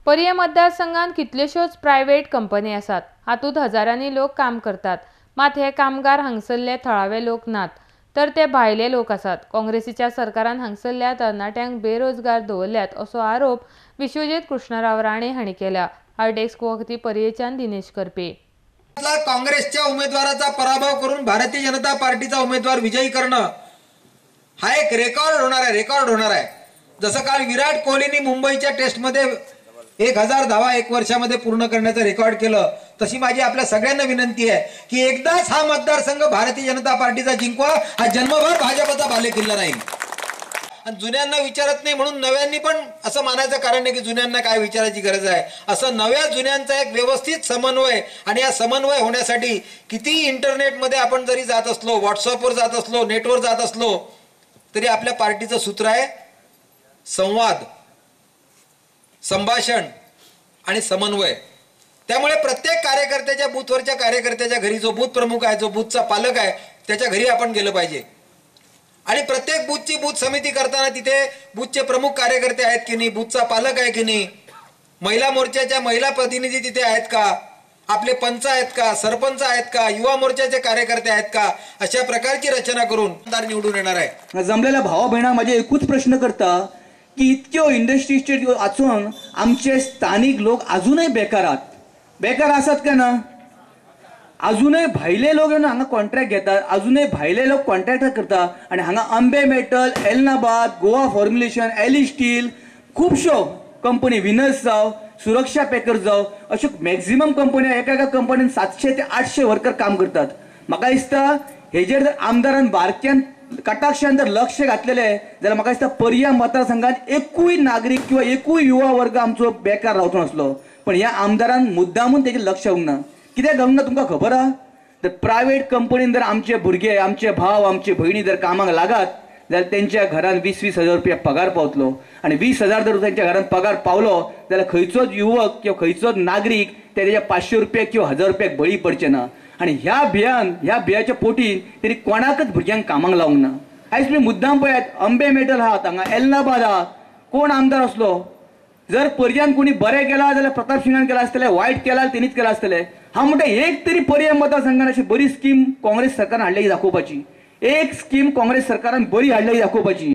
पर्यें मतदारसंघात कितल्योश्योच private company आसात. हातूंत हजारांनी लोक काम करतात. मात हे कामगार हांगसरले थळावे लोक नात, तर ते भायले लोक आसात. काँग्रेसीच्या सरकारान हांगसरल्या तरणाट्यांक बेरोजगार दवरल्यात असो आरोप विश्वजीत कृष्णराव राणे हांणी केला. हार्डेक्स वखदी पर्येच्यान दिनेश करपे. काँग्रेसच्या उमेदवाराचा पराभव करून भारतीय जनता पार्टीचा उमेदवार विजयी करणं हा एक रेकॉर्ड होणार आहे, रेकॉर्ड होणार आहे. जसं काल विराट कोहलीने मुंबईच्या टेस्टमध्ये 1000 धावा एक वर्षामध्ये पूर्ण करण्याचं रेकॉर्ड केलं, तशी माझी आपल्या सगळ्यांना विनंती आहे की एकदाच हा मतदारसंघ भारतीय जनता पार्टीचा जिंकवा, हा जन्मभर भाजपचा बालेकिल्ला राहील. आणि जुन्यांना विचारत नाही म्हणून नव्यांनी पण असं मानायचं कारण नाही की जुन्यांना काय विचारायची गरज आहे. असं नव्या जुन्यांचा एक व्यवस्थित समन्वय, आणि या समन्वय होण्यासाठी किती इंटरनेटमध्ये आपण जरी जात असलो, व्हॉट्सअपवर जात असलो, नेटवर जात असलो, तरी आपल्या पार्टीचं सूत्र आहे संवाद, संभाषण आणि समन्वय. त्यामुळे प्रत्येक कार्यकर्त्याच्या बूथवरच्या कार्यकर्त्याच्या घरी जो बूथ प्रमुख आहे, जो बूथचा पालक आहे, त्याच्या घरी आपण गेलं पाहिजे. आणि प्रत्येक बूथची बूथ समिती करताना तिथे बूथचे प्रमुख कार्यकर्ते आहेत की नाही, बूथचा पालक आहे की नाही, महिला मोर्चाच्या महिला प्रतिनिधी तिथे आहेत का, आपले पंच आहेत का, सरपंच आहेत का, युवा मोर्चाचे कार्यकर्ते आहेत का, अशा प्रकारची रचना करून आमदार निवडून येणार आहे. जमलेल्या भावा बहिणा माझे एकूच प्रश्न करता की इतक्यो इंडस्ट्री आसून आमचे स्थानिक लोक अजूनय बेकार आहात. बेकार आसात काय ना? अजूनय भायले लोक येवन हांगा कॉन्ट्रॅक्ट घेतात, अजूनय भायले लोक कॉन्ट्रॅक्ट करता. आनी हांगा Ambe metal, Ellenabad, Goa formulation, Eli steel, खुबश्यो कंपनी, विनस जावं, सुरक्षा पॅकर जावं, अश्यो मॅक्झिमम कंपनी, एका एका कंपनीन 700 ते 800 वर्कर काम करतात. म्हाका दिसता हेजेर जर आमदारान बारक्यान कटाक्षान जर लक्ष घातलेले जाल्यार म्हाका दिसता पर्या मतदारसंघात एकूय नागरीक किंवा एकूय युवा वर्ग आमचो बेकार रावचो नासलो. पण ह्या आमदारान मुद्दामून तेजेर लक्ष घालूंक ना. कित्याक घालूंक ना तुमकां खबर आहा? तर प्रायव्हेट कंपनीन जर आमचे भुरगे, आमचे भाव, आमचे भयणी जर कामाक लागात जाल्यार तेंच्या घरान 20-20 हजार रुपया पगार पावतलो. आनी 20,000 जर तेंच्या घरान पगार पावलो जाल्यार खंयचोच युवक किंवा खंयचोच नागरीक तेच्या 500 रुपया किंवा 1000 रुपयाक बळी पडचे ना. आनी ह्या भियान, ह्या भियाच्या पोटीन तेणी कोणाकच भुरग्यांक कामाक लावंक ना. आयज तुमी मुद्दाम पळयात, अंबे मेटल आहात हांगा, एलनाबाद आहा, कोण आमदार आसलो जर पर्यान कोणी बरें केलां जाल्यार प्रताप सिंगान केलां आसतलें, वायट केलां तेणीच केलां आसतलें. हांव म्हणटा एक तरी पर्याय मतदारसंघान अशी बरी स्कीम काँग्रेस सरकारान हाडली दाखोवपाची, एक स्कीम काँग्रेस सरकारान बरी हाडली दाखोवपाची.